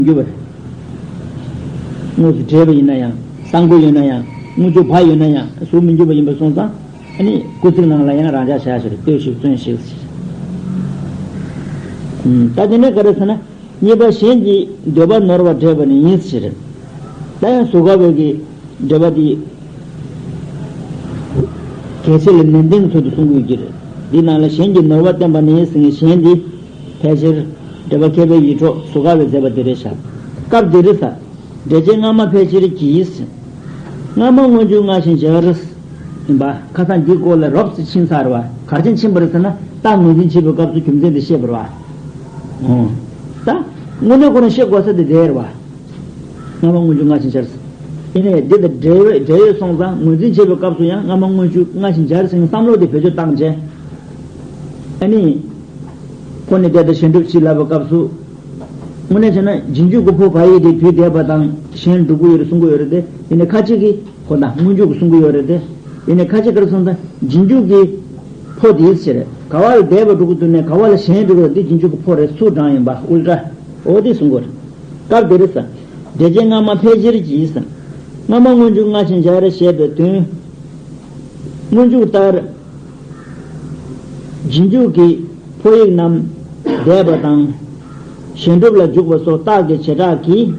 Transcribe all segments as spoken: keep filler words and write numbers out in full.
འགྱུར་བ་རེད། དངོས་སུ་འབྲེལ་བ་ཡིན་ན་ཡང་གསང་སྒོ་ཡོད་ན་ཡང་སྔོན་འཇུག་བ་ཡོད་ན་ཡང་ཟུར་མི་འགྱུར་བ་ཡིན་པ་སོང་ཙང་། ཨ་ནི་སྐུལ་ཚིག་ནང་ལ་ཡང་རང་འཇགས་བྱ་ཞེས་ལྟོས་ཤིག་བརྩོན་ཞིག་ཟེར། ད་དེ་ནས་ག་རེ་ཟེར་ན། གཉིས་པ་གཞན་གྱི་འདོད་པ་ནོར་བ་འདྲེས་པ་ནི་ཡིན་ཟེར། ད་ཡང་གཟུགས་དགའ་བའི་གི་འདོད་པ་དེ་གལ་ཆེ་ལ་ནན་ཏན་ཚུལ་དུ་གསུང་དགོས་ཀྱི་རེད། འདི་ནང་ལ་གཞན་གྱི་ནོར་བ་བསྟན་པ་ནི་ཟེར་མཁན་གཞན་འདི་ཕལ་ཆེར་འདོད་པ་མཁས་པའི་ཡིད་འཕྲོག་གཟུགས་དགའ་བས་མཛད་པ་འདི་རེད་ཤག་སྐབས་འདི་རེད་ས། འགྲེལ་བྱེད་སྔ་མ་ཕལ་ཆེར་གྱིས། སྔ་མ་སྔོན་འཇུག་སྔ་ཕྱི་སྦྱར། ཡིན་པ། ཁ་སང་འདི་སྐོར་ལ་རོབ་ཙམ་ཕྱིན་ཚར་བ། ག་རེ་བྱས་ཕྱིན་པ་རེད་ཟེར་ན་རྟགས་ངོས་འཛིན་བྱེད་པའི་སྐབས་སུ་རྒྱུ་མཚན་དེ་བཤད་པ་རེད་བ། ཨོ། ད། དངོས་གནས་ཁོ་རང་བཤད་དགོས་ས་དེ་དེ་རེད་བ། སྔ་མ་སྔོན་འཇུག་སྔ་ཕྱི་སྦྱར། ཡིན་ནའི་འདི་དང་འབྲེལ་ཡོད་འབྲེལ་ཡོད་སོང་ཙང་ངོས་འཛིན་བྱེད་པའི་སྐབས་སུ་ཡང་སྔ་མ་སྔོན་འཇུག་སྔ་ཕྱི་སྦྱར་ཟེར་བསམ་བློ་དེ་བེད་སྤྱོད་བཏང་བྱས། ཨ་ནི། ཁོ་ནས་དེ་ལྟར་གཞན་སྒྲུབ་ཅིག་ལབ་པའི་སྐབས་སུ། དངོས་གནས་བྱས་ན་རྗེས་འཇུག་གི་ཕོ་བ་ཡི་དེ་དུས་འདས་པ་དང་གཞན་སྒྲུབ་ཀྱི་ཡོད་རེད་གསུང་གི་ཡོད་རེད་དེ། ཡིན་ནའི་ཁ་ཅིག་གིས་ཁོ་ན་སྔོན་འཇུག་གི་གསུང་གི་ཡོད་རེད་དེ། ཡིན་ནའི་ཁ་ཅིག་ག་རེ་གསུངས་ད་རྗེས་འཇུག་གི་ཕོ་དེའི་ཕྱིར་ག་བ་ལ་འདས་པ་སྒྲུབ་ཀྱི་འདུག་ནས་ག་བ་ལ་གཞན་སྒྲུབ་ཀྱི་འདུག་འདི་རྗེས་འཇུག་གི་ཕོ་རེད་ཚུར་དྲངས་ཡིན་པ་ཨུལ་ཊ། འོ་དེ་གསུང་གི་ཡོད་རེད། སྐབས་དེ་རེད་ས། འགྲེལ་བྱེད་སྔ་མ་ཕལ་ཆེར་གྱིས་ས། སྔ་མ་སྔོན་འཇུག་སྔ་ཕྱི་སྦྱར་ཞེས་པའི་དོན། སྔོན་འཇུག་ལྟར། རྗེས་འཇུག་གི་ཕོ་ཡིག་རྣམས་འདས་པ་དང་། གཞན་སྒྲུབ་ལ་འཇུག་པ་སོགས་རྟགས་ཀྱི་བྱེ་བྲག་གིས།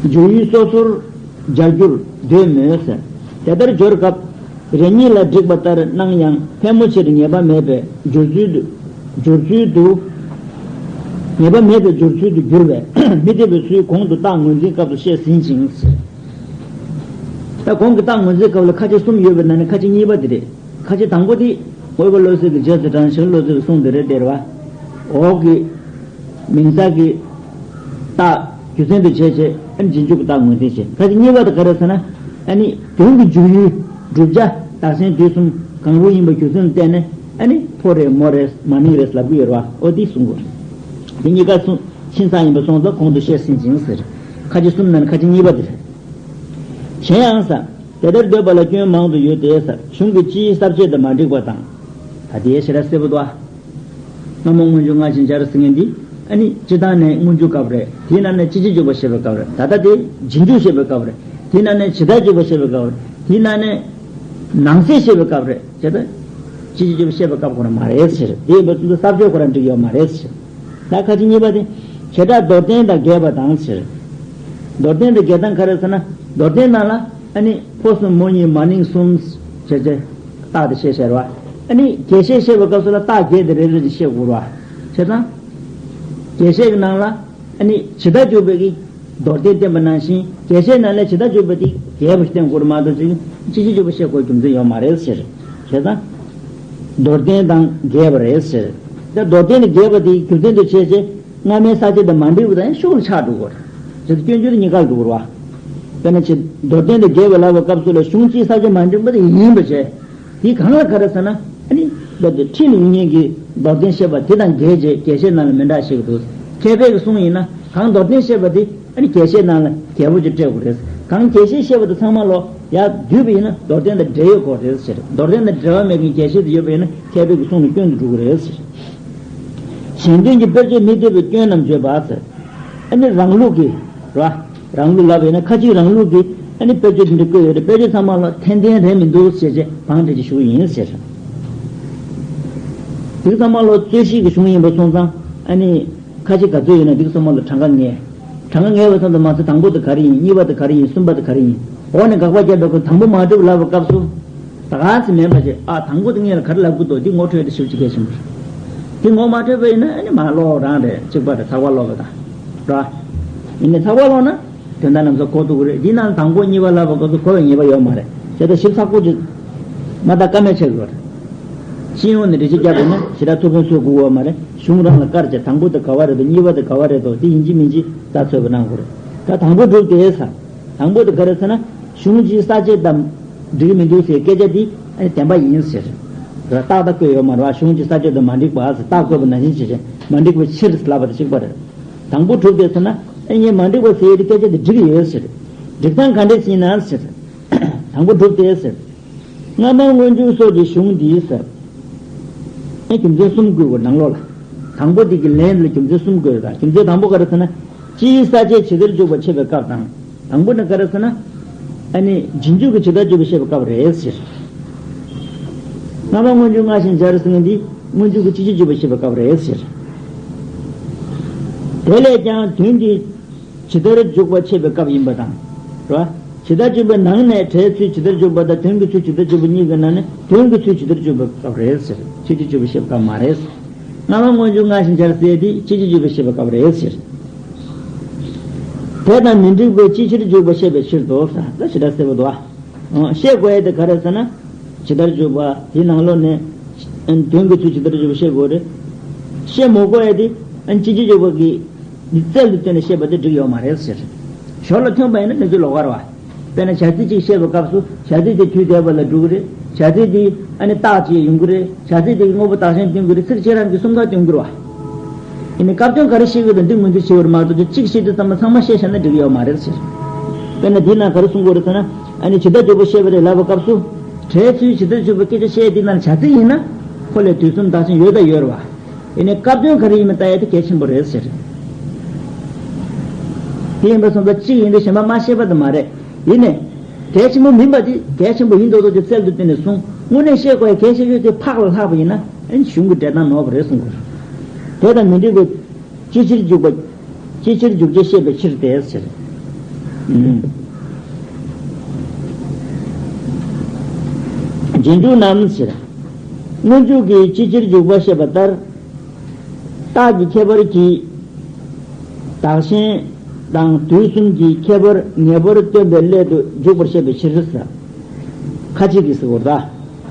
སྦྱོར་ཡུལ་སོ་སོར་སྦྱར་རྒྱུར་འདོད་མོད་ཟེར། དེ་ལྟར་སྦྱོར་སྐབས་རེ་གཉིས་ལ་བསྒྲིགས་པ་ལྟར་སྣང་ཡང་ཕལ་མོ་ཆེར་ངེས་པ་མེད་པའི་སྦྱོར་ཚུལ་དུ། སྦྱོར་ཚུལ་དུ། ངེས་པ་མེད་པའི་སྦྱོར་ཚུལ་དུ་འགྱུར་བས་མི་འཐད་པའི་ཚུལ་གོང་དུ་རྟགས་ངོས་འཛིན་སྐབས་སུ་བཤད་ཟིན་ཅིང་ཟེར། ད་གོང་གི་རྟགས་ངོས་འཛིན་སྐབས་ལ་ཁ་ཆེ་གསུམ་ཡོད་པའི་ནང་ནས་ཁ་ཆེ་གཉིས་པ་དེ་རེད། ཁ་ཆེ་དང་པོ་དེ། དངོས་པོ་བློ་གསལ་གྱི་རྗེས་སུ་འབྲང་ཕྱིར་བློ་གསལ་གྱི་གསུང་དེ་རེད་དེ་རེད་བ། འོག་གི། མིང་གསལ་གྱི། རྟགས་རྒྱུ་མཚན་དུ་བྱས་བྱས་ཨ་ནི་རྗེས་འཇུག་གི་རྟགས་ངོས་འཛིན་བྱས། ཁ་ཆེ་གཉིས་པ་དེ་ག་རེ་ཟེར་ན། ཨ་ནི་དོན་གྱི་འཇུག་ཡུལ་བསྒྲུབ་བྱ་བདག་སེམས་དུས་གསུམ་གང་རུང་ཡིན་པའི་རྒྱུ་མཚན་ལ་བརྟེན་ནས་ཨ་ནི་ཕོ་རེད་མོ་རེད་མ་ནིང་རེད་ལབ་ཀྱི་ཡོད་རེད་བ། འོ་དེ་གསུང་དགོས། དེ་གཉིས་ཀ་གསུང་ཕྱིན་ཚར་ཡིན་པ་སོང་ཙང་གོང་དུ་བཤད་ཟིན་ཅིང་ཟེར། ཁ་ཆེ་གསུམ་ནང་ནས་ཁ་ཆེ་གཉིས་པ་དེ་རེད། གཞན་ཡང་ས། དེ་ལྟར་འདོད་པ་ལ་སྐྱོན་མང་དུ་ཡོད་དེ་ས། གཞུང་གི་སྤྱིའི་ས་བཅད་དང་མ་འགྲིག་པ་དང་། ད་དེའི་ཞེ་དྲག་གསལ་པོ་འདུག་ཨ། སྔ་མ་སྔོན་འཇུག་སྔ་ཕྱི་སྦྱར་ཟེར་མཁན་འདི། ཨ་ནི་སྤྱིར་བཏང་ནས་སྔོན་འཇུག་སྐབས་རེད། དེའི་ནང་ནས་སྤྱི་སྤྱི་འཇུག་པ་བཤད་པའི་སྐབས་རེད། ད་ལྟ་དེ་རྗེས་འཇུག་བཤད་པའི་སྐབས་རེད། དེའི་ནང་ནས་ཇི་ལྟར་འཇུག་པ་བཤད་པའི་སྐབས་རེད། དེའི་ནང་ནས་ནང་གསེས་བཤད་པའི་སྐབས་རེད། བྱས་ཙང་། སྤྱི་སྤྱི་འཇུག་བཤད་པའི་སྐབས་ཁོ་རང་མ་རེད་ཟེར། དེ་ཡིན་པ་ཚོ་ས་བཅད་ཁོ་རང་འགྲིག་ཡོད་མ་རེད་ཟེར། ད་ཁ་ཆེ་གཉིས་པ་དེ། བྱེ་བྲག་མདོར་བསྟན་དང་འགལ་བ་དང་ཟེར། མདོར་བསྟན་དང་འགལ་སྟངས་ག་རེ་ཟེར་ན། མདོར་བསྟན་ནང་ལ་ཨ་ནི་ཕོ་གསུམ་མོ་གཉིས་མ་ནིང་གསུམ་བྱས་ཚེ་རྟགས་དེ་བཤད་ཤར་བ། ཨ་ནི་རྒྱས་བཤད་བཤད་པའི་སྐབས་སུ་ལ་རྟགས་བརྒྱད་དེ་རེ་རེ་བཤད་དགོས་ར། བྱས་ཙང་། རྒྱས་བཤད་ཀྱི་ནང་ལ་ཨ་ནི་ཇི་ལྟར་འཇུག་པའི་གི་མདོར་བསྟན་བསྟན་པ་ནང་བཞིན་རྒྱས་བཤད་ནང་ལས་ཇི་ལྟར་འཇུག་པ་དེ་རྒྱས་པ་ཞིག་བསྟན་དགོས་རེད་མ་གཏོགས་ཅིག་སྤྱི་སྤྱི་འཇུག་པ་བཤད་དགོས་རྒྱུ་མཚན་ཡོད་མ་རེད་ཟེར། བྱས་ཙང་། མདོར་བསྟན་དང་འགལ་བ་རེད་ཟེར། ད་མདོར་བསྟན་དང་འགལ་བ་དེ་རྒྱུ་མཚན་དུ་བྱས་ཚེ་སྔ་མའི་ས་བཅད་དང་མ་འགྲིག་པ་དང་ཤུགས་ལ་ཆགས་འགྲོ་གི་རེད། བྱས་ཙང་སྐྱོན་བརྗོད་དེ་གཉིས་ཀར་འགྲོ་གི་རེད་བ། དཔེར་ན་ཆེ་མདོར་བསྟན་དང་འགལ་བ་ལབ་པའི་སྐབས་སུ་ལ་གཞུང་སྤྱིའི་ས་བཅད་མ་འགྲིག་པ་དེ་ཡིན་པ་བྱས། དེ་གང་ལ་ག་རེ་ཟེར་ན། ཨ་ནི། རྦད་དེ་ཁྲིད་ལ་ཡོད་མཁན་གྱི་མདོར་བསྟན་བཤད་པ་དེ་དང་འགལ་རྗེས་རྒྱས་བཤད་ནང་ལ་མི་འདྲ་ཞིག་འདུག་མཁས་པའི་གི་གསུང་ཡིན་ན་གང་མདོར་བསྟན་བཤད་པ་དེ་ཨ་ནི་རྒྱས་བཤད་ནང་ལ་རྒྱས་པོ་ཅིག་སྤྲད་དགོས་རེད། གང་རྒྱས་བཤད་བཤད་པ་དེ་ཚང་མ་ལོ་ཡར་བསྡུས་པ་ཡིན་ན་མདོར་བསྟན་དང་འབྲེལ་ཡོད་དགོས་རེད་ཟེར། མདོར་བསྟན་དང་འབྲེལ་བ་མེད་མཁན་རྒྱས་བཤད་དེ་ཡོད་པ་ཡིན་ན་མཁས་པའི་གི་གསུང་ལ་སྐྱོན་དུ་འགྲོ་གི་རེད་ཟེར། གཞན་དོན་གྱི་དཔེར་བརྗོད་མི་འཐད་པའི་སྐྱོན་རྣམས་བརྗོད་པ་ཟེར། ཨ་ནི་རང་ལུགས་ཀྱི། ར། རང་ལུགས་ལབ་ཡིན་ན་ཁ་ཅིག་རང་ལུགས་ཀྱི་ཨ་ནི་དཔེར་བརྗོད་འདི་འདྲ་བཀོད་ཡོད་རེད། དཔེར་བརྗོད་ཚང་མ་ལ་ཐན་ཐན་རེད་མི་འདུག་ཟེར་བྱས་བང་བསྒྲིགས་ཀྱི་ཞུ་གི་ཡིན་ཟེར། འདི་ཚང་མ་ལ་རྩོད་གཞི་གི་གཞུང་ཡིན་པ་སོང་ཙང་ཨ་ནི་ཁ་ཅིག་ག་ཚོད་ཡོད་ན་འདི་ཚང་མ་ལ་གྲངས་ཀ་ངེས། གྲངས་ཀ་ངེས་པ་ཙམ་དུ་མ་ཟད་དང་པོ་དེ་ག་རེ་ཡིན། གཉིས་པ་དེ་ག་རེ་ཡིན། གསུམ་པ་དེ་ག་རེ་ཡིན། འོག་ནས་དགག་པ་བརྒྱབ་པའི་ཁོ་དང་པོ་མ་གྲུབ་ལབ་པའི་སྐབས་སུ། ད་ག་ཚོད་མེད་པ་ཅིག་ཨ་དང་པོ་དེ་ངས་ལ་ག་རེ་ལབ་དགོས་འདུག་འདི་ངོ་འཕྲོད་དེ་ཞིབ་ཅིག་གལ་ཆེན་པོ་རེད། དེ་ངོ་མ་འཕྲོད་པ་ཡིན་ན་ཨ་ནི་མ་ཀློག་རང་རེད། གཅིག་པ་རེད། ཚགས་པར་ཀློག་པ་དང་། ར། ཡིན་ནའི་ཚགས་པར་ཀློག་ན། དོན་དག་རྣམས་སུ་གོ་ཐུབ་ཀྱི་རེད། འདི་ནང་དང་པོ་གཉིས་པ་ལབ་པ་སྐབས་སུ་གོ་བའི་ངེས་པ་ཡོད་མ་རེད། བྱས་ཙང་ཞིབ་ཚགས་པོ་ཅིག་མ་བལྟ་ཀ་མེད་ཆགས་ཀྱི་རེད། སྤྱི་ཡོངས་ནས་འགྲེལ་བཤད་བརྒྱབ་པ་ཡིན་ན་ཞེ་དྲག་ཐུགས་ཕན་གསོས་དགོས་པ་མ་རེད། གཞུང་རང་ལ་བཀར་བྱས་དང་པོ་དེ་ག་བ་རེད་དོ། འདི་གཉིས་པ་དེ་ག་བ་རེད་དོ། འདི་ཡིན་གཅིག་མིན་གཅིག་བལྟ་ཚོད་པ་གནང་དགོས་རེད། ད་དང་པོ་གྲུབ་དེ་ས། དང་པོ་དེ་ག་རེ་ཟེར་ན། གཞུང་སྤྱིའི་ས་བཅད་དང་འགྲིག་མི་འདུག་ཟེར་སྐད་ཆ་འདི་ཨ་ནི་བདེན་པ་ཡིན་ཟེར། ར་རྟགས་དང་བཀོད་ཡོད་མ་རེད་བ། གཞུང་གི་ས་བཅད་དང་མ་འགྲིག་པ་ཟེར་རྟགས་བཀོད་པ་ནང་བཞིན་བྱས་བྱས་མ་འགྲིག་པའི་ཕྱིར་ལབ་པ་དང་གཅིག་པ་རེད། དང་པོ་གྲུབ་དེ་ཟེར་ན་ཨ་ངས་མ་འགྲིག་པ་ཟེར་ཡས་དེ་སྐད་ཆ་དེ་འགྲིག་ཡོད་ཟེར། འགྲིག་སྟངས་ག་འདྲས་ཡིན་ན་ཟེར། དང་པོ་གྲུབ་དེ་ཟེར། སྔ་མ་སྔོན་འཇུག་སོགས་ཀྱི་གཞུང་འདིའི་ཟེར། ཨ་རྒྱུ་མཚན་གསུམ་བཀོད་དགོས་ནང་ལོགས་ལ། དང་པོ་དེ་གི་ལན་ལ་རྒྱུ་མཚན་གསུམ་དགོས་རེད། ད་རྒྱུ་མཚན་དང་པོ་ག་རེ་ཟེར་ན། སྤྱིའི་ས་བཅད་ཇི་ལྟར་འཇུག་པ་འཆད་པའི་སྐབས་དང་། དང་པོ་ནི་ག་རེ་ཟེར་ན། ཨ་ནི་རྗེས་འཇུག་གི་ཇི་ལྟར་འཇུག་པ་བཤད་པའི་སྐབས་རེད་ཟེར། སྔ་མ་སྔོན་འཇུག་སྔ་ཞིང་སྦྱར་ཟེར་མཁན་འདི་སྔོན་འཇུག་གི་སྤྱི་ཆོས་འཇུག་པ་བཤད་པའི་སྐབས་རེད་ཟེར། དེ་ལས་ཀྱང་དོན་འདི་ཇི་ལྟར་འཇུག་པ་འཆད་པའི་སྐབས་ཡིན་པ་དང་། རེད་བ། ཇི་ལྟར་འཇུག་པའི་ནང་ནས་སྒྲའི་ཚུལ་ཇི་ལྟར་འཇུག་པ་དང་དོན་གྱི་ཚུལ་ཇི་ལྟར་འཇུག་པ་གཉིས་ཀྱི་ནང་ནས་དོན་གྱི་ཚུལ་ཇི་ལྟར་འཇུག་པའི་སྐབས་རེད་ཟེར། སྤྱི་ཆོས་འཇུག་པ་བཤད་པའི་སྐབས་མ་རེད་ཟེར། སྔ་མ་སྔོན་འཇུག་སྔ་ཞིང་སྦྱར་ཟེར་དེ་སྤྱི་ཆོས་འཇུག་པ་བཤད་པའི་སྐབས་རེད་ཟེར། དེ་དང་མི་འགྲིག་པའི་སྤྱི་ཕྱིར་འཇུག་པ་བཤད་པའི་ཕྱིར་དུ་ཟེར། ད་ཞེ་དྲག་གསལ་པོ་འདུག་ཨ། ཨང་། བཤད་དགོས་ཡ་དེ་ག་རེ་ཟེར་ན། ཇི་ལྟར་འཇུག་པ་དེའི་ནང་ལོགས་ནས། ཨ། དོན་གྱི་ཚུལ་ཇི་ལྟར་འཇུག་པ་བཤད་དགོས་རེད། བཤད་མི་དགོས་ཡ་དེ། ཨ། སྤྱི་ཆོས་འཇུག་པ་གི་རྩལ་དུ་བཏོན་ནས་བཤད་པ་དེ་འགྲིག་ཡོད་མ་རེད་ཟེར། ཞོར་ལ་ཐོན་པ་ཡིན་ན་གནས་ཚུལ་ལོགས་ཀ་རེད་བ། དཔེར་ན་བྱ་ཚིག་ཅིག་བཤད་པའི་སྐབས་སུ་བྱ་ཚིག་དེ་དུས་འདས་པ་ལ་འགྲོ་གི་རེད། བྱ་ཚིག་དེ་ཨ་ནི་རྟགས་ཅིག་ཡོང་གི་རེད། བྱ་ཚིག་དེ་གི་དངོས་པོ་བདག་གཞན་སྟོན་གི་རེད། ཚིག་ཕྱི་རང་གི་གསུམ་ཀ་སྟོན་གི་རེད་བ། ཡིན་ནའི་སྐབས་དོན་ག་རེ་བཤད་གི་རེད་འདི་ངོས་འཛིན་བྱེད་པར་མ་གཏོགས་ཅིག་བཤད་དུས་ཙམ་པ་ཚང་མ་བཤད་བཞག་ན་འགྲིག་གི་ཡོད་མ་རེད་ཟེར། དཔེར་ན་འདིའི་ནང་ག་རེ་གསུང་གི་རེད་ཟེར་ན། ཨ་ནི་ཇི་ལྟར་འཇུག་པ་བཤད་པ་རེད་ལབ་པའི་སྐབས་སུ། སྒྲའི་ཚུལ་ཇི་ལྟར་འཇུག་པའི་སྐད་ཆ་བཤད་དེ་ནང་བྱ་ཚིག་ཡིན་ན། ཁོ་ལས་དུས་གསུམ་བདག་གཞན་ཡོད་དང་ཡོད་རེད་བ། ཡིན་ནའི་སྐབས་དོན་ག་རེ་ཡིན་མིན་ལྟ་ཡ་དེ་གལ་ཆེན་པོ་རེད་ཟེར། དེ་ཡིན་པ་སོང་ཙང་གཅིག་ཡིན་དུས་གཞན་པ་མ་བཤད་པ་དེ་མ་རེད། ཡིན་ནའི། གལ་ཆེན་པོ་མིན་པ་དེ་གལ་ཆེན་པོ་ཡིན་མདོག་མདོག་ཅིག་རྩལ་དུ་བཏོན་ནས་གསུངས། དངོས་གནས་བཤད་དགོས་ཡ་གལ་ཆེ་ཤོས་དེ་ཕག་ལ་ལྷག་པ་ཡིན་ན། ཨ་ནི་གཞུང་གི་འགྲེལ་སྟངས་ནོར་བ་རེད་གསུང་དགོས། དེ་དང་མི་འགྲིག་པའི་སྤྱི་ཕྱིར་འཇུག་པ། སྤྱི་ཕྱིར་འཇུག་བྱེད་བཤད་པའི་ཕྱིར་ཏེ་ཟེར། རྗེས་འཇུག་རྣམས་ཟེར། སྔོན་འཇུག་གི་སྤྱི་ཕྱིར་འཇུག་པ་བཤད་པ་ལྟར། རྟགས་ཀྱི་ཁྱད་པར་གྱིས་བདག་གཞན་དང་དུས་གསུམ་གྱི་ཁྱད་པར་ངེས་པར་སྟོན་པའི་སླད་དུ་འཇུག་པར་བཤད་པའི་ཕྱིར་ཟེར། ཁ་ཅིག་གིས་ཟེར་བ་རེད་ད།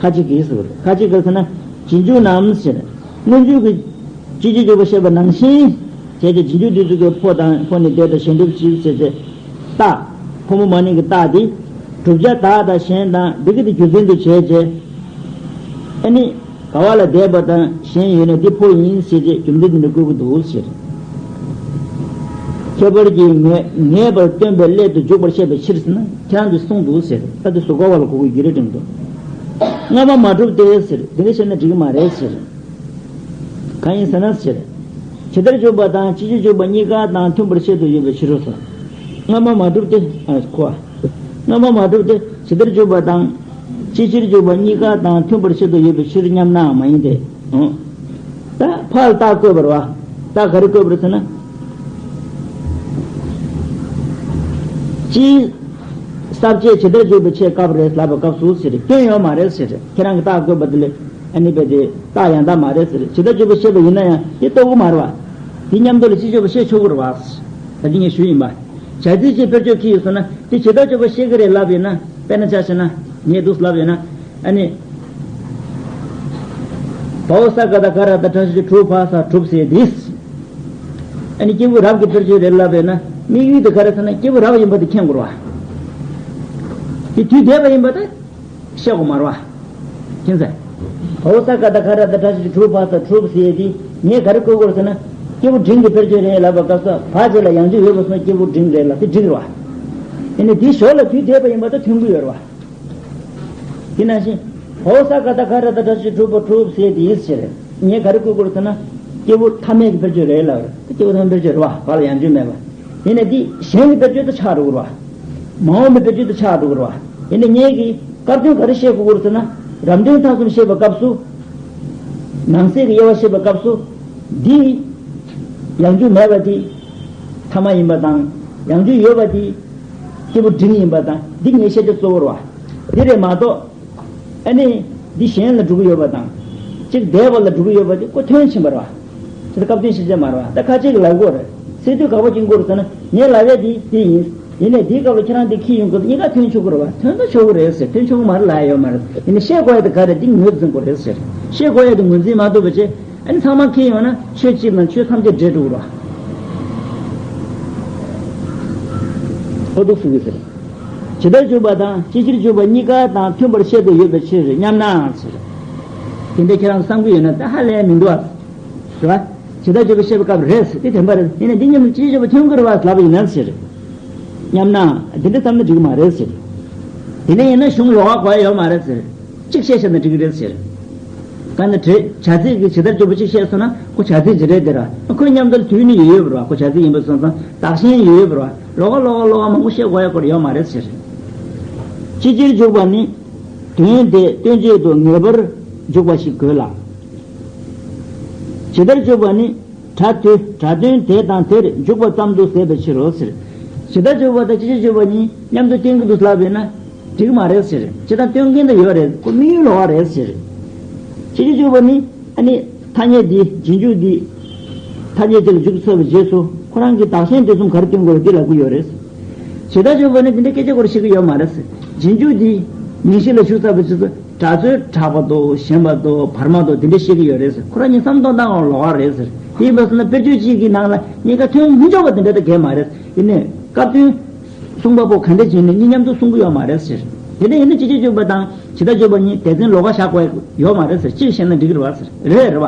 ཁ་ཅིག་གིས་ཟེར་བ་རེད། ཁ་ཅིག་གིས་ཟེར་ན། རྗེས་འཇུག་རྣམས་ཟེར། སྔོན་འཇུག་གི་སྤྱི་ཕྱིར་འཇུག་པ་བཤད་པ་ནང་བཞིན། བྱས་ཏེ་རྗེས་འཇུག་དེ་ཚོ་གི་ཕོ་དང་ཕོ་ནི་འདས་དང་གཞན་སྒྲུབ་ཕྱིར་ཟེར་ཏེ། རྟགས། ཕོ་མོ་མ་ནིང་གི་རྟགས་དེ། བསྒྲུབ་བྱ་བདག་དང་གཞན་དང་འདི་གི་དེ་རྒྱུ་མཚན་དུ་བྱས་རྗེས། ཨ་ནི། ག་བ་ལ་འདས་པ་དང་གཞན་ཡོད་ན་འདི་ཕོ་ཡིན་ཟེར་རྗེས་རྒྱུ་མཚན་དེ་འདྲ་བཀོད་ཀྱི་འདུག་ཟེར། ཁྱད་པར་གྱིས་ངེས་ངེས་པར་སྟོན་པའི་སླད་དུ་འཇུག་པར་བཤད་པའི་ཕྱིར་ཟེར་ན་ཁྱེད་རང་གིས་གསུངས་འདུག་ཟེར། ད་དེ་ཟུར་བཀག་པ་ལ་གོ་དགོས་ཀྱི་རེད་དྲན་འདུག་སྔ་མ་མ་གྲུབ་སྟེ་ཟེར། དེ་འདྲ་བཤད་ན་འགྲིག་གི་མ་རེད་ཟེར། གང་ཡིན་ཟེར་ན་ཟེར། ཇི་ལྟར་འཇུག་པ་དང་སྤྱི་ཕྱིར་འཇུག་པ་གཉིས་ཀ་དང་མཐུན་པར་བཤད་དུ་ཡོད་པའི་ཕྱིར་རོ་ཟེར། སྔ་མ་མ་གྲུབ་སྟེ། ཨ། ཁོ། སྔ་མ་མ་གྲུབ་སྟེ་ཇི་ལྟར་འཇུག་པ་དང་། སྤྱི་ཕྱིར་འཇུག་པ་གཉིས་ཀ་དང་མཐུན་པར་བཤད་དུ་ཡོད་པའི་ཕྱིར་སྙམ་ནའང་མ་ཡིན་ཏེ། ཨང་། ད་ཕར་རྟགས་བཀོད་པ་རེད་བ། རྟགས་ག་རེ་བཀོད་པ་རེད་ཟེར་ན། སྤྱིའི་ས་བཅད་ཇི་ལྟར་འཇུག་པའི་ཆེད་སྐབས་རེད་ལབ་པའི་སྐབས་སུ་ཟེར་སྐྱོན་ཡོད་མ་རེད་ཟེར། ཁྱེད་རང་གིས་རྟགས་བཀོད་པ་དེ་ལས། ཨ་ནི་རྦད་དེ་རྟགས་ཡང་དག་མ་རེད་ཟེར། ཇི་ལྟར་འཇུག་པ་བཤད་པ་ཡིན་ན་ཡང་དེ་རྟོགས་ཀྱི་མ་རེད་བ། དེ་མཉམ་དུ་ལ་སྤྱི་ཆོས་པ་བཤད་ཆོག་གི་རེད་བ། ད་དེ་ངས་ཞུས་ཡིན་པ། བྱ་ཚིག་ཅིག་དཔེར་བརྗོད་ཁྱེར་ཡོད་སོང་ན་དེ་ཇི་ལྟར་འཇུག་པ་བཤད་ཀྱི་རེད་ལབ་ཡོད་ན། དཔེར་ན་ཆ་བཞག་ན། ངས་འདུག་ལབ་ཡོད་ན། ཨ་ནི། བའོ་ས་ག་བཏགས་སྒ་ར་བཏགས་སྒྲ་ཞབས་ཀྱུ་གྲུ་བ་ས་གྲུབ་ཟེར་དེ། ཨ་ནི་སྐྱེས་བུ་རབ་ཀྱི་དཔེར་བརྗོད་རེད་ལབ་ཡོད་ན། དམིགས་ཡུལ་དེ་ག་རེ་ཟེར་ན་སྐྱེས་བུ་རབ་ཡིན་པ་དེ་མཁྱེན་དགོས་རེད་བ། དེ་དུས་འདས་པ་ཡིན་པ་དེ། བཤད་དགོས་མ་རེད་བ། མཁྱེན་ཟེར། བའོ་ས་ག་བཏགས་སྒ་ར་བཏགས་སྒྲ་ཞབས་ཀྱུ་གྲུ་བ་ས་གྲུབ་ཟེར་དེ། ངས་ག་རེ་བཀོད་དགོས་རེད་ཟེར་ན། སྐྱེས་བུ་འབྲིང་གི་དཔེར་བརྗོད་རེད་ལབ་པ་སྐབས་སུ་བ་རྗེས་ལ་ཡང་འཇུག་ཡོད་པ་སོང་སྐྱེས་བུ་འབྲིང་རེད་ལབ་དེ་འགྲིག་རེད་བ། ཡིན་ནའི་དེའི་ཞོར་ལ་དུས་འདས་པ་ཡིན་པ་དེ་ཐོན་གྱི་ཡོད་རེད་བ། དེ་ནང་བཞིན། བའོ་ས་ག་བཏགས་སྒ་ར་བཏགས་སྒྲ་ཞབས་ཀྱུ་གྲུ་བ་གྲུབ་ཟེར་དེ་ཡིས་ཟེར། ངས་ག་རེ་བཀོད་དགོས་རེད་ཟེར་ན། སྐྱེས་བུ་ཐ་མའི་གི་དཔེར་བརྗོད་རེད་ལབ་རེད། དེ་སྐྱེས་བུ་ཐ་མའི་དཔེར་བརྗོད་རེད་བ། བ་ལ་ཡང་འཇུག་མེད་པ། ཡིན་ནའི་དེ་གཞན་གྱི་དཔེར་བརྗོད་དུ་ཆགས་འགྲོ་གི་རེད་བ། མ་འོངས་པའི་དཔེར་བརྗོད་དུ་ཆགས་འགྲོ་གི་རེད་བ། ཡིན་ནའི་ངས་ཀྱི་སྐབས་དོན་ག་རེ་བཤད་དགོས་ཀྱི་རེད་ཟེར་ན། རབ་འབྲིང་ཐ་གསུམ་བཤད་པའི་སྐབས་སུ། ནང་གསེས་ཀྱི་དབྱེ་བ་བཤད་པའི་སྐབས་སུ། འདི། ཡང་འཇུག་མེད་པ་དེ། ཐ་མ་ཡིན་པ་དང་། ཡང་འཇུག་ཡོད་པ་དེ། སྐྱེས་བུ་འབྲིང་ཡིན་པ་དང་འདི་ངས་བཤད་རྒྱུ་གཙོ་བོ་རེད་བ། འདི་རེད་མ་གཏོགས། ཨ་ནི། འདི་གཞན་ལ་འགྲོ་གི་ཡོད་པ་དང་། གཅིག་འདས་པ་ལ་འགྲོ་གི་ཡོད་པ་དེ་ཁོ་ཐོན་ཕྱིན་པ་རེད་བ། དེ་ལ་སྐབས་དོན་ཤེས་བྱ་མ་རེད་བ། ད་ཁ་ཅིག་གིས་ལབ་ཀྱི་ཡོད་རེད། སི་ཏུ་ག་པར་ཕྱིན་དགོས་རེད་ཟེར་ན། ངས་ལབ་ཡ་དེ་དེ་ཡིན། ཡིན་ནའི་དེའི་སྐབས་ལ་ཁྱེད་རང་དེ་ཁྱེར་ཡོང་དགོས། གཉིས་ཀ་ཐོན་ཆོག་གི་རེད་བ། ཐོན་ད་ཆོག་གི་རེད་ཟེར། ཐོན་ཆོག་གི་མ་རེད་ལབ་ཡ་ཡོད་མ་རེད། ཡིན་ནའི་བཤད་དགོས་ཡ་དེ་ག་རེད། འདི་ངོས་འཛིན་དགོས་རེད་ཟེར། བཤད་དགོས་ཡ་དེ་ངོས་འཛིན་མ་ཐུབ་པ་བྱས། ཨ་ནི་ཚང་མ་ཁྱེར་ཡོང་ན་ཆོས་གཅིག་ནང་ཆོས་ཐམས་ཅད་འདྲེས་འགྲོ་གི་རེད་བ། ཨོ་འདུག་སེ་གི་ཟེར། ཇི་ལྟར་འཇུག་པ་དང་སྤྱི་ཕྱིར་འཇུག་པ་གཉིས་ཀ་དང་མཐུན་པར་བཤད་དུ་ཡོད་པའི་ཕྱིར་སྙམ་ནའང་ཟེར། དེ་འདྲ་ཁྱེད་རང་བསམ་གྱི་ཡོད་ན་ད་ཧ་ལས་མི་འདུག་ཨ། རེད་བ། ཇི་ལྟར་འཇུག་པ་བཤད་པའི་སྐབས་རེད་ཟེར་དེ་བདེན་པ་རེད། ཡིན་ནའི་འདི་མཉམ་དུ་སྤྱི་ཕྱིར་འཇུག་པ་ཐོན་གྱི་རེད་བ་ལབ་པ་ཡིན་ན་ཟེར། སྙམ་ན། འདི་འདྲ་བསམ་ན་འགྲིག་གི་མ་རེད་ཟེར། དེ་འདྲ་ཡིན་ན་གཞུང་ལོགས་ཀ་གོ་ཡ་ཡོད་མ་རེད་ཟེར། གཅིག་བཤད་བཞག་ན་འགྲིག་གི་རེད་ཟེར། ག་ནི་བྲེ་བྱ་ཚིག་གི་ཇི་ལྟར་འཇུག་པ་གཅིག་བཤད་སོང་ན་ཁོ་བྱ་ཚིག་ཇི་འདྲའི་དེ་ར་ཁོ་མཉམ་དུ་དུས་ནི་ཡོད་ཡོད་པ་ར་ཁོ་བྱ་ཚིག་ཡིན་པ་སོང་ཙང་བདག་གཞན་ཡོད་ཡོད་པ་ར་ལོགས་ཀ་ལོགས་ཀ་ལོགས་ཀ་མང་པོ་བཤད་དགོས་ཡ་སྐོར་ཡོད་མ་རེད་ཟེར། ཅི་ཕྱིར་འཇུག་པ་ནི། དོན་དེ་སྟོན་བྱེད་དུ་ངེས་པར་འཇུག་པ་ཞིག་དགོས་ལ། ཇི་ལྟར་འཇུག་པ་ནི། སྒྲ་དོན་སྒྲ་དོན་དེ་དང་དེར་འཇུག་པ་ཙམ་དུ་ཟད་པའི་ཕྱིར་རོ་ཟེར། ཇི་ལྟར་འཇུག་པ་དང་ཅི་ཕྱིར་འཇུག་པ་གཉིས་མཉམ་དུ་སྟོན་གྱི་འདུག་ལབ་ཡོད་ན་འགྲིག་མ་རེད་ཟེར། ཇི་ལྟར་སྟོན་མཁན་དུ་ཡོད་རེད་ཁོ་དམིགས་ཡུལ་ལོགས་ཀ་རེད་ཟེར། ཅི་ཕྱིར་འཇུག་པ་ནི་ཨ་ནི་ཐ་སྙད་འདི་རྗེས་འཇུག་འདི་ཐ་སྙད་དེ་ལ་འཇུག་ཚར་བའི་རྗེས་སུ་ཁོ་རང་གི་བདག་གཞན་དུས་གསུམ་ག་རེ་སྟོན་དགོས་རེད་འདི་ལབ་ཀྱི་ཡོད་རེད། ཇི་ལྟར་འཇུག་པ་ནི་འདི་འདྲའི་སྐད་ཆ་སྐོར་བཤད་ཀྱི་ཡོད་མ་རེད་ཟེར། རྗེས་འཇུག་འདི་མིང་གཞི་ལ་ཞུགས་ཚར་བའི་རྗེས་སུ། སྒྲ་ཚོད་གྲགས་པ་དང་ཞེན་པ་དང་བར་མ་དང་དེ་འདྲ་བཤད་ཀྱི་ཡོད་རེད་ཟེར། ཁོ་རང་གཉིས་བསམ་བློ་གཏོང་སྟངས་ལོགས་ཀ་རེད་ཟེར། དེ་ཡིན་པ་སོང་ན་དཔེར་བརྗོད་གཅིག་གི་ནང་ལ་གཉིས་ཀ་ཐོན་མི་ཆོག་པ་དེ་འདྲ་ད་གས་མ་རེད། ཡིན་ནའི་སྐབས་དོན་གསུངས་པ་པོ་ག་འདྲ་བྱས་ནས་གཉིས་མཉམ་དུ་གསུང་གི་ཡོད་མ་རེད་ཟེར། དེ་འདྲ་ཡིན་ན་ཅི་ཕྱིར་འཇུག་པ་དང་ཇི་ལྟར་འཇུག་པ་གཉིས་སྡེ་ཚན་ལོགས་ཀ་བཞག་དགོས་ཡོད་མ་རེད་ཟེར། གཅིག་བཤད་ན་འགྲིག་གི་རེད་བ་ཟེར། རེད་རེད་བ།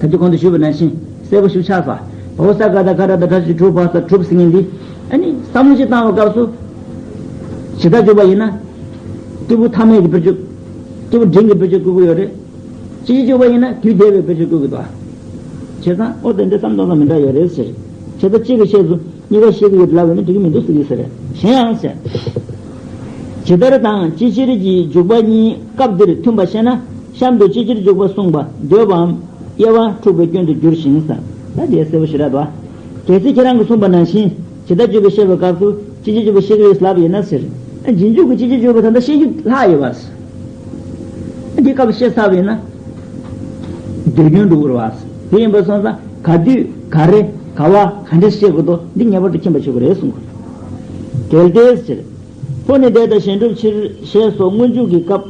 ད་ཅི་གོང་དུ་ཞུས་པ་ནང་བཞིན་གསལ་པོ་ཞིག་ཆགས་སོང་། བ་ས་ག་ད་ཀ་ར་ད་ད་ཅི་གྲུབ་པ་ས་གྲུབ་ཟེར་མཁན་འདི། ཨ་ནི་བསམ་བློ་ཅིག་བཏང་བའི་སྐབས་སུ། ཇི་ལྟར་འཇུག་པ་ཡིན་ན། སྐྱེས་བུ་ཐ་མལ་གྱི་དཔེར་བརྗོད། སྐྱེས་བུ་འབྲིང་གི་དཔེར་བརྗོད་བཀོད་ཀྱི་ཡོད་རེད། ཅི་ཕྱིར་འཇུག་པ་ཡིན་ན་དུས་འདས་པའི་དཔེར་བརྗོད་བཀོད་ཀྱི་འདུག་བྱས་ཙང་ཨོ་དེ་འདྲ་བསམ་བློ་གཏོང་སྟངས་མི་འདྲ་ཡོད་རེད་ཟེར། བྱས་ཙང་གཅིག་གི་ཆེད་དུ། གཉིས་ཀ་ཤེས་ཀྱི་ཡོད་ལབ་ཡོད་ན་འགྲིག་གི་མི་འདུག་ཟེར་གྱི་ཟེར། གཞན་ཡང་ཟེར། ཇི་ལྟར་དང་ཅི་ཕྱིར་གྱི་འཇུག་པ་གཉིས་སྐབས་འདིར་མཐུན་པར་བཤད་ན་གཤམ་དུ་ཅི་ཕྱིར་འཇུག་པ་གསུངས་པ་འདོད་པའམ་དབྱེ་བ་འཁྲུགས་པའི་སྐྱོན་དུ་འགྱུར་ཞིང་ཟེར། ད་དེ་གསལ་པོ་ཞེ་དྲག་འདུག་གལ་སྲིད་ཁྱེད་རང་གིས་གསུངས་པ་ནང་བཞིན་ཇི་ལྟར་འཇུག་པ་བཤད་པའི་སྐབས་སུ་ཅི་ཕྱིར་འཇུག་པ་བཤད་ཀྱི་ཡོད་ལབ་ཡོད་ན་ཟེར། རྗེས་འཇུག་གི་ཅི་ཕྱིར་འཇུག་པ་ད་ལྟ་བཤད་རྒྱུ་ལྷག་ཡོད་པ་ཟེར། འདི་སྐབས་བཤད་ཚར་བ་ཡིན་ན། འདོད་སྐྱོན་འགྲོ་གི་རེད་བ། དེ་ཡིན་པ་སོང་ཙང་ག་དུས་ག་རེ་ག་བ་ག་འདྲ་བཤད་དགོས་འདུག་འདི་ངེས་པར་དུ་མཁྱེན་པ་བྱེད་དགོས་རེད་གསུང་གི་རེད། གལ་ཏེ་ཟེར། འཕོ་ནས་འདས་དང་གཞན་སྒྲུབ་ཕྱིར་ཞེས་སོགས་སྔོན་འཇུག་གི་སྐབས།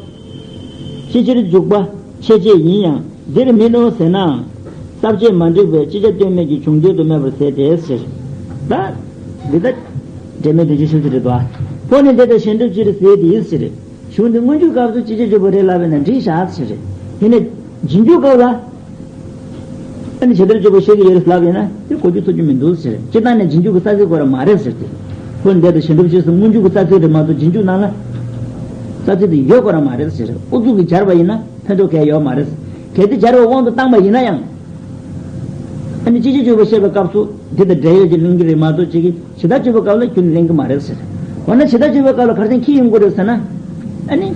ཅི་ཕྱིར་འཇུག་པ་ཆད་བྱེད་ཡིན་ཡང་འདིར་མིན་ནོ་ཟེར་ནའང་། ས་བཅད་མ་འགྲིག་པས་ཅི་བྱ་གཏོལ་མེད་ཀྱི་བྱུང་འགྱུར་དུ་སྨྲས་པར་ཟད་དེ་ཟེར། ད། འདི་ལྟ། འབྲེལ་མེད་དོན་སྤྱི་ཞིབ་ཏུ་རེད་དོ། འཕོ་ནས་འདས་དང་གཞན་སྒྲུབ་ཕྱིར་ཟེར་དེ་ཟེར། གཞུང་འདི་སྔོན་འཇུག་སྐབས་སུ་ཅི་བྱ་འཇུག་པ་རེད་ལབ་ཡིན་ན་འགྲིག་བཞག་ཟེར། དེ་ནས་རྗེས་འཇུག་སྐབས་ལ། ཨ་ནི་ཇི་ལྟར་འཇུག་པ་བཤད་ཀྱི་ཡོད་རེད་ལབ་ཡིན་ན་དེ་གོ་རྒྱུ་ཐོས་རྒྱུ་མི་འདུག་ཟེར། སྤྱིར་བཏང་ནས་རྗེས་འཇུག་གི་རྩ་ཚིག་ཁོ་རང་མ་རེད་ཟེར་ཏེ། འཕོ་ནས་འདས་དང་གཞན་སྒྲུབ་ཕྱིར་ཟེར་སྔོན་འཇུག་གི་རྩ་ཚིག་རེད་མ་གཏོགས་རྗེས་འཇུག་ནང་ལ། རྩ་ཚིག་དེ་ཡོད་ཁོ་རང་མ་རེད་ཟེར། ཨུ་ཚུགས་ཀྱིས་སྦྱར་བ་ཡིན་ན་ཕན་ཐོགས་གང་ཡང་ཡོད་མ་རེད། གལ་ཏེ་སྦྱར་བའི་དབང་དུ་བཏང་པ་ཡིན་ན་ཡང་། ཨ་ནི་ཅི་བྱ་འཇུག་པ་བཤད་པའི་སྐབས་སུ་འདི་དང་འབྲེལ་ཡོད་ཀྱི་ལེན་གྱི་རེད་མ་གཏོགས་ཅིག་གིས་ཇི་ལྟར་འཇུག་པའི་སྐབས་ལ་ཁྱོན་ནས་ལེན་གྱི་མ་རེད་ཟེར། འོ་ན་ཇི་ལྟར་འཇུག་པའི་སྐབས་ལ་ག་རེ་བྱས་ནས་ཁྱེར་ཡོང་དགོས་རེད་ཟེར་ན། ཨ་ནི།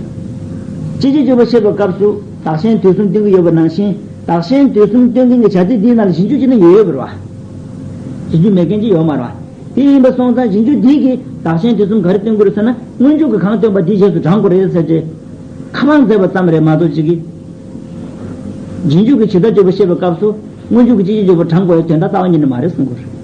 ཅི་བྱ་འཇུག་པ་བཤད་པའི་སྐབས་སུ་བདག་གཞན་དུས་གསུམ་སྟོན་གྱི་ཡོད་པ་ནང་བཞིན་བདག་གཞན་དུས་གསུམ་སྟོན་མཁན་གྱི་བྱ་ཚིག་འདིའི་ནང་ལ་རྗེས་འཇུག་ཅིག་ནི་ཡོད་ཡོད་པ་རེད་བ། རྗེས་འཇུག་མེད་མཁན་ཅིག་ཡོད་མ་རེད་བ། དེ་ཡིན་པ་སོང་ཙང་རྗེས་འཇུག་འདིས་ཀྱིས་བདག་གཞན་དུས་གསུམ་ག་རེ་སྟོན་དགོས་རེད་ཟེར་ན་སྔོན་འཇུག་གིས་གང་སྟོན་པ་འདིའི་རྗེས་སུ་འབྲང་དགོས་རེད་ཟེར་ཏེ། ཁ་མང་མཛད་པ་ཙམ་རེད་མ་གཏོགས་ཅིག་གིས། རྗེས་འཇུག་གི་ཇི་ལྟར་འཇུག་པ་བཤད་པའི་སྐབས་སུ་སྔོན་འཇུག་གི་ཅི་བྱ་འཇུག་པ་དྲངས་དགོས་པའི་དོན་དག་རྩ་བ་ཉིད་ནས་མ་རེད་གསུང་དགོས་རེད།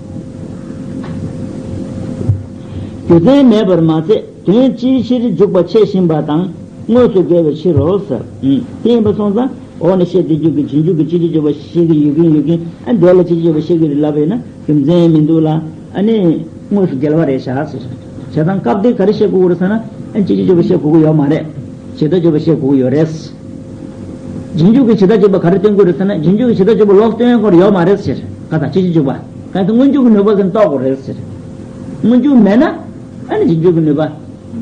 རྒྱུ་མཚན་མེད་པར་མ་ཟད་དོན་ཅིའི་ཕྱིར་འཇུག་པ་འཆད་བཞིན་པ་དང་དངོས་སུ་འགལ་བའི་ཕྱིར་རོ་ཟེར། དེ་ཡིན་པ་སོང་ཙང་འོག་ནས་བཤད་དེ་རྒྱུ་གི་རྗེས་འཇུག་གི་ཅི་བྱ་འཇུག་པ་བཤད་ཀྱི་ཡོད་ཀྱིན་ཡོད་ཀྱིན་ཨ་འདས་ལ་ཅི་བྱ་འཇུག་པ་བཤད་ཀྱི་རེད་ལབ་པ་ཡིན་ན་རྒྱུ་མཚན་མི་འདུག་ལ་ཨ་ནི། དངོས་སུ་འགལ་བ་རེད་བཞག་ཟེར། བྱས་ཙང་སྐབས་དེར་ག་རེ་བཤད་དགོས་ཀྱི་རེད་ཟེར་ན་ཨ་ཅི་བྱ་འཇུག་པ་བཤད་དགོས་ཀྱི་ཡོད་མ་རེད། ཇི་ལྟར་འཇུག་པ་བཤད་དགོས་ཀྱི་ཡོད་རེད། རྗེས་འཇུག་གི་ཇི་ལྟར་འཇུག་པ་ག་རེ་སྟོན་དགོས་རེད་ཟེར་ན་རྗེས་འཇུག་གི་ཇི་ལྟར་འཇུག་པ་ལོགས་སྟོན་དགོས་ཡོད་མ་རེད་ཟེར། ག་ད་ཅི་བྱ་འཇུག་པ་ག་ད་སྔོན་འཇུག་གི་ནུས་པ་གིས་རྟོགས་དགོས་རེད་ཟེར། སྔོན་འཇུག་མེད་ན་ཨ་ནི་རྗེས་འཇུག་གི་ནུས་པ་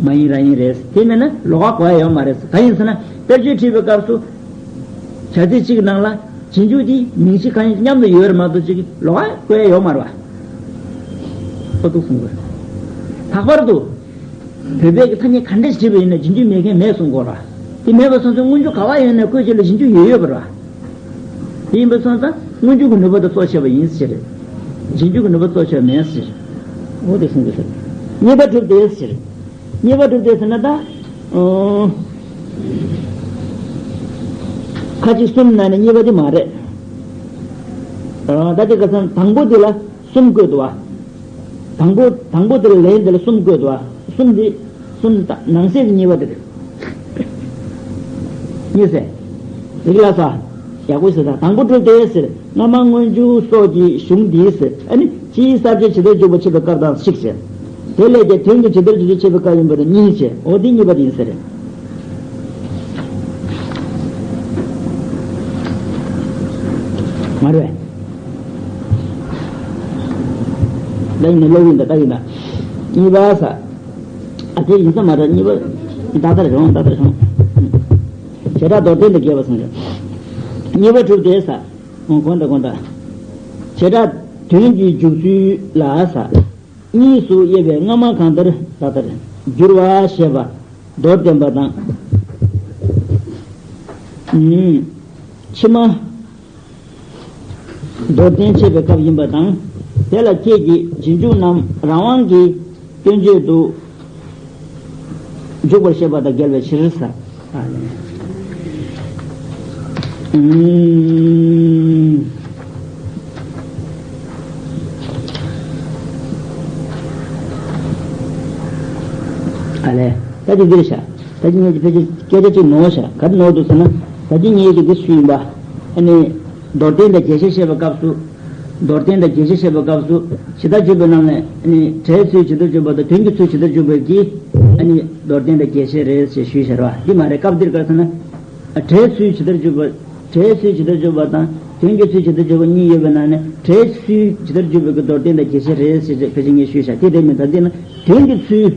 མ་ཡིན་རང་ཡིན་རེད། དེ་མེད་ན་ལོགས་ཀ་གོ་ཡ་ཡོད་མ་རེད། ག་ཡིན་ཟེར་ན་དཔེར་བརྗོད་བྲིས་པའི་སྐབས་སུ། བྱ་ཚིག་གཅིག་གི་ནང་ལ་རྗེས་འཇུག་དེ་མིང་གཞི་གང་ཡིན་མཉམ་དུ་ཡོད་རེད་མ་གཏོགས་ཅིག་ལོགས་ཀ་བཀོད་ཡ་ཡོད་མ་རེད་བ། ཨོ་འདུག་གསུང་དགོས། ལྷག་པར་དུ། བོད་པའི་གི་ཐ་སྙད་ག་འདྲ་ཞིག་བྲིས་པ་ཡིན་ན་རྗེས་འཇུག་མེད་མཁན་མེད་གསུང་དགོས་ར། དེ་མེད་པ་སོང་ཙང་སྔོན་འཇུག་ག་བ་ཡོད་ན་བཀོད་ཅིག་ལ་རྗེས་འཇུག་ཡོད་ཡོད་པ་ར། དེ་ཡིན་པ་སོང་ཙང་སྔོན་འཇུག་གི་ནུས་པ་དེ་གཙོ་ཆེ་བ་ཡིན་ཟེར། རྗེས་འཇུག་གི་ནུས་པ་གཙོ་ཆེ་བ་མེད་ཟེར། འོ་དེ་གསུང་དགོས་ཟེར། གཉིས་པ་གྲུབ་སྟེ་ཟེར། གཉིས་པ་གྲུབ་སྟེ་ཟེར་ན་ད། ཨོ། ཁ་ཅིག་གསུམ་ནང་ནས་གཉིས་པ་དེ་མ་རེད། ཨ་ད་དེ་ག་ཚང་དང་པོ་དེ་ལ་གསུམ་བཀོད་འདུག་བ། དང་པོ་དང་པོ་དེ་ལ་ལན་དེ་ལ་གསུམ་བཀོད་འདུག་བ། གསུམ་དེ་གསུམ་ད་ནང་གསེས་ཀྱི་གཉིས་པ་དེ་རེད། གཉིས་སེ། རིག་ལ་ས། ཡག་པོ་ཟེར་ད་དང་པོ་གྲུབ་སྟེ་ཟེར། སྔ་མ་སྔོན་འཇུག་སོགས་ཀྱི་གཞུང་འདིས་ཟེར། ཨ་ནི་སྤྱིའི་ས་བཅད་ཇི་ལྟར་འཇུག་པ་འཆད་པའི་སྐབས་དང་གཅིག་ཟེར། དེ་ལས་ཀྱང་དོན་གྱི་ཇི་ལྟར་འཇུག་པ་འཆད་པའི་སྐབས་ཡིན་པར་གཉིས་བྱས། འོ་འདི་གཉིས་པ་དེ་ཡིན་ཟེར། མ་རེད། ད་ཡིན་ན་ལོག་ཡིན་ད་ད་ཡིན་ད། གཉིས་པ་ས། ཨ་དེ་ཡིན་ས་མ་རེད། གཉིས་པ་ད་ལྟར་བྱུང་ད་ལྟར་བྱུང་། བྱེ་བྲག་མདོར་བསྟན་དུ་རྒྱས་པ་གསུངས་ཡོད། གཉིས་པ་གྲུབ་སྟེ་ས། གོང་དང་གོང་དང་། བྱེ་བྲག་དོན་གྱི་འཇུག་ཚུལ་ལ་ས། གཉིས་སུ་དབྱེ་བའི་སྔ་མ་གང་ལྟར་ད་ལྟར་འགྱུར་བ་ཞེས་པ་མདོར་བསྟན་པ་དང་། ཕྱི་མ་མདོར་བསྟན་འཆད་པའི་སྐབས་ཡིན་པ་དང་། དེ་ལ་ཁྱེད་ཀྱིས་རྗེས་འཇུག་རྣམས་རང་དབང་གིས་སྟོན་བྱེད་དུ་འཇུག་པར་བཤད་པ་དང་འགལ་བའི་ཕྱིར་ས། ཨ་ལས། ད་ཅི་འདིར་བྱ། ད་ཅི་ངས་ཀྱི་ཕལ་ཆེར་སྐད་ཆ་གཅིག་ནོར་བྱ། ག་རེ་ནོར་འདུག་ཟེར་ན། ད་ཅི་ངས་ཀྱི་འདི་སུ་ཡིན་པ། ཨ་ནི། མདོར་བསྟན་དང་རྒྱས་བཤད་བཤད་པའི་སྐབས་སུ། མདོར་བསྟན་དང་རྒྱས་བཤད་བཤད་པའི་སྐབས་སུ། ཇི་ལྟར་བརྗོད་པའི་ནང་ནས་ཨ་ནི་སྒྲའི་ཚུལ་ཇི་ལྟར་བརྗོད་པ་དང་དོན་གྱི་ཚུལ་ཇི་ལྟར་བརྗོད་པའི་གི། ཨ་ནི་མདོར་བསྟན་དང་རྒྱས་བཤད་རེད་ཅེས་ཞུས་བཞག་རེད་བ། འདི་མ་རེད། སྐབས་འདིར་ག་རེ་ཟེར་ན། སྒྲའི་ཚུལ་ཇི་ལྟར་བརྗོད་པ། སྒྲའི་ཚུལ་ཇི་ལྟར་བརྗོད་པ་དང་དོན་གྱི་ཚུལ་ཇི་ལྟར་བརྗོད་པ་གཉིས་ཡོད་པའི་ནང་ནས་སྒྲའི་ཚུལ་ཇི་ལྟར་བརྗོད་པའི་གི་མདོར་བསྟན་དང་རྒྱས་བཤད་རེད་ཅེས་ཕལ་ཆེར་ངས་ཞུས་བཞག་དེ་རེད་མིན་ད་འདི་ན་དོན་གྱི་ཚུལ།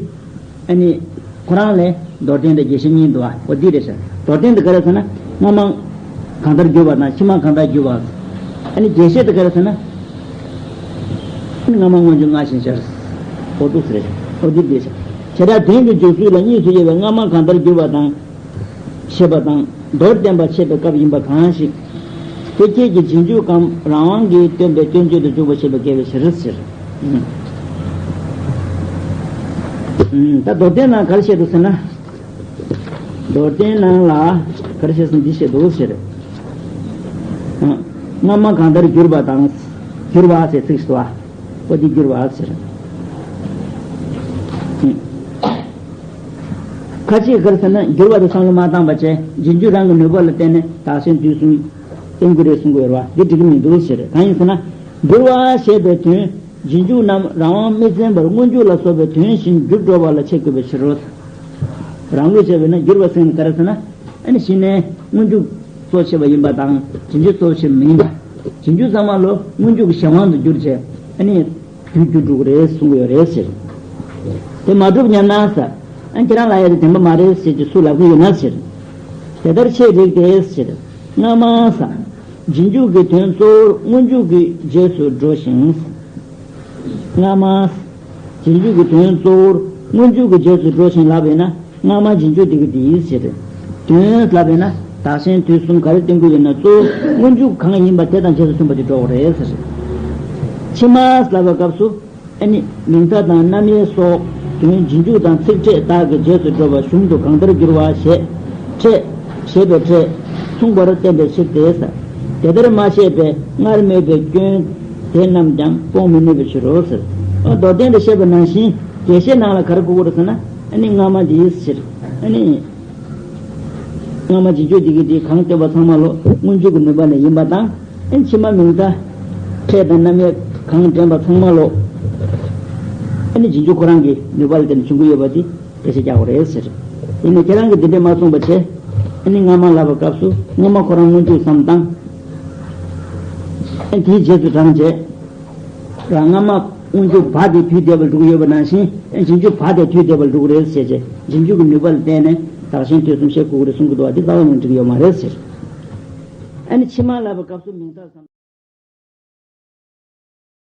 ཨ་ནི། ཁོ་རང་ལས་མདོར་བསྟན་དང་རྒྱས་བཤད་གཉིས་འདུག་ཨ། འོ་འདི་རེད་ཤག་མདོར་བསྟན་དེ་ག་རེ་ཟེར་ན། སྔ་མ་གང་ལྟར་གྱུར་པ་དང་ཕྱི་མ་གང་ལྟར་གྱུར་པ། ཨ་ནི་རྒྱས་བཤད་དེ་ག་རེ་ཟེར་ན། ཨ་ནི་སྔ་མ་སྔོན་འཇུག་སྔ་ཕྱི་ཤར། འོ་འདུག་ཟེར། འོ་འདི་རེད་ཤག་བྱེ་བྲག་དོན་གྱི་འཇུག་ཚུལ་ལ་གཉིས་སུ་དབྱེ་བའི་སྔ་མ་གང་ལྟར་གྱུར་པ་དང་། ཞེས་པ་དང་མདོར་བསྟན་པ་འཆད་པའི་སྐབས་ཡིན་པ་གང་ཞིག་དེ་ཁྱེད་ཀྱི་རྗེས་འཇུག་གམ་རང་དབང་གིས་སྟོན་པའི་སྟོན་བྱེད་དུ་འཇུག་པ་ཞེས་པ་འགལ་བའི་ཕྱིར་ཟེར། ད་མདོར་བསྟན་ནང་ག་རེ་བཤད་འདུག་ཟེར་ན། མདོར་བསྟན་ནང་ལ་ག་རེ་བཤད་སོང་འདི་བཤད་འདུག་ཟེར། སྔ་མ་གང་ལྟར་གྱུར་པ་དང་། གྱུར་པ་ཟེར་ཚིག་ཞིག་འདུག་བ། འོ་འདི་གྱུར་པ་ཟེར། ཁ་ཅིག་ག་རེ་ཟེར་ན་འགྱུར་བ་དེ་བསམ་བློ་མ་བཏང་བ་བྱས་རྗེས་འཇུག་རང་གི་ནུས་པ་ལ་བརྟེན་ནས་བདག་གཞན་དུས་གསུམ་བསྟན་དགོས་རེད་གསུང་གི་ཡོད་རེད་བ། འདི་འགྲིག་གི་མི་འདུག་ཟེར། གང་ཡིན་ཟེར་ན། འགྱུར་བ་ཞེས་པའི་དོན་རྗེས་འཇུག་རྣམས་རང་དབང་མི་བཙན་པར་སྔོན་འཇུག་ལ་སོགས་པའི་དོན་བཞིན་འགྱུར་འགྲོ་བ་ལ་འཆད་དགོས་པའི་ཕྱིར་རོ། རང་ལུགས་བྱས་པས་ན་འགྱུར་བ་ཟེར་ན་ག་རེ་ཟེར་ན། ཨ་ནི་གཞི་ནས་སྔོན་འཇུག་གཙོ་ཆེ་བ་ཡིན་པ་དང་རྗེས་འཇུག་གཙོ་ཆེ་མ་ཡིན་པ། རྗེས་འཇུག་ཚང་མ་ལོ་སྔོན་འཇུག་གི་གཞན་དབང་དུ་གྱུར་བྱས་ཨ་ནི། དུས་རྒྱུན་འགྲུབ་ཀྱི་རེད་གསུང་གི་ཡོད་རེད་ཟེར། དེ་མ་གྲུབ་སྙམ་ན་ཟེར། ཨ་ཁྱེད་རང་ལ་ཡ་དེ་བདེན་པ་མ་རེད་ཟེར་གྱི་སུ་ལབ་ཀྱི་ཡོད་ན་ཟེར། དེ་ལྟར་ཆེས་རིགས་དེ་ཟེར། སྔ་མ་ཟེར། རྗེས་འཇུག་གི་དོན་གཙོ་བོར་སྔོན་འཇུག་གི་རྗེས་སུ་འགྲོ་ཞིང་། སྔ་མ། རྗེས་འཇུག་གི་དོན་གཙོ་བོར་སྔོན་འཇུག་གི་རྗེས་སུ་འགྲོ་ཞིང་ལབ་པས་ན། སྔ་མ་རྗེས་འཇུག་དེ་གི་དེའི་ཟེར། དོན་ལབ་པས་ན་བདག་གཞན་དུས་གསུམ་ག་རེ་བསྟན་དགོས་ཡོད་ན་གཙོ་བོ་སྔོན་འཇུག་གང་ཡིན་པ་དེ་དང་རྗེས་སུ་མཐུན་པ་དེ་འགྲོ་དགོས་རེད་ཟེར། ཕྱི་མ་ལབ་པའི་སྐབས་སུ་ཨ་ནི་མིང་མཐའ་དང་རྣམ་དབྱེ་སོགས་དོན་རྗེས་འཇུག་དང་ཚིག་ཕྲད་དག་གི་རྗེས་སུ་འགྲོ་བ་གཞུང་དུ་གང་ལྟར་འགྱུར་བ་ཞེས་ཕྲད་ཞེས་པའི་ཕྲད་མཚུངས་པར་བསྟན་པའི་ཕྱིར་ཏེ་ཟེར། དེ་ལྟར་མ་བཤད་པས་སྔར་སྨོས་པའི་སྐྱོན་དེ་རྣམས་ཀྱང་སྤོང་མི་ནུས་པའི་ཕྱིར་རོ་ཟེར། མདོར་བསྟན་དུ་བཤད་པ་ནང་བཞིན་རྒྱས་བཤད་ནང་ལ་ག་རེ་དགོས་ཀྱི་རེད་ཟེར་ན། ཨ་ནི་སྔ་མ་འདིའི་ཕྱིར། ཨ་ནི། སྔ་མ་རྗེས་འཇུག་འདི་གི་འདི་གང་བསྟན་པ་ཚང་མ་ལོ་སྔོན་འཇུག་གི་ནུས་པ་ལས་ཡིན་པ་དང་། ཨ་ནི་ཕྱི་མ་མིང་མཐའ། ཕྲད་དང་རྣམ་དབྱེ་གང་འདྲེན་པ་ཚང་མ་ལོ། ཨ་ནི་རྗེས་འཇུག་ཁོ་རང་གི་ནུས་པ་ལ་བརྟེན་ནས་བྱུང་གི་ཡོད་པ་འདི་འགྲེལ་བཤད་རྒྱག་དགོས་རེད་ཟེར། ཡིན་ནའི་ཁྱེད་རང་གིས་འདི་འདྲས་མ་གསུངས་པ་བྱས། ཨ་ནི་སྔ་མ་ལབ་པའི་སྐབས་སུ་སྔ་མ་ཁོ་རང་སྔོན་འཇུག་བསམ་བཏང་། ཨ་ནི་དེའི་རྗེས་སུ་འབྲངས་བྱས། རང་སྔ་མ་སྔོན་འཇུག་བ་དེ་དུས་འདས་པར་འགྲོ་གི་ཡོད་པ་ནང་བཞིན། རྗེས་འཇུག་བ་དེ་དུས་འདས་པར་འགྲོ་གི་རེད་ཟེར་བྱས། རྗེས་འཇུག་གི་ནུས་པ་ལ་བརྟེན་ནས་བདག་གཞན་དུས་གསུམ་བཤད་དགོས་ཀྱི་རེད་གསུང་གི་འདུག་བ་འདི་རྩ་བ་ནས་འགྲིག་གི་ཡོད་མ་རེད་ཟེར། ཨ་ནི་ཕྱི་མ་ལབ་པའི་སྐབས་སུ་མིང་མཐའ་ཙམ།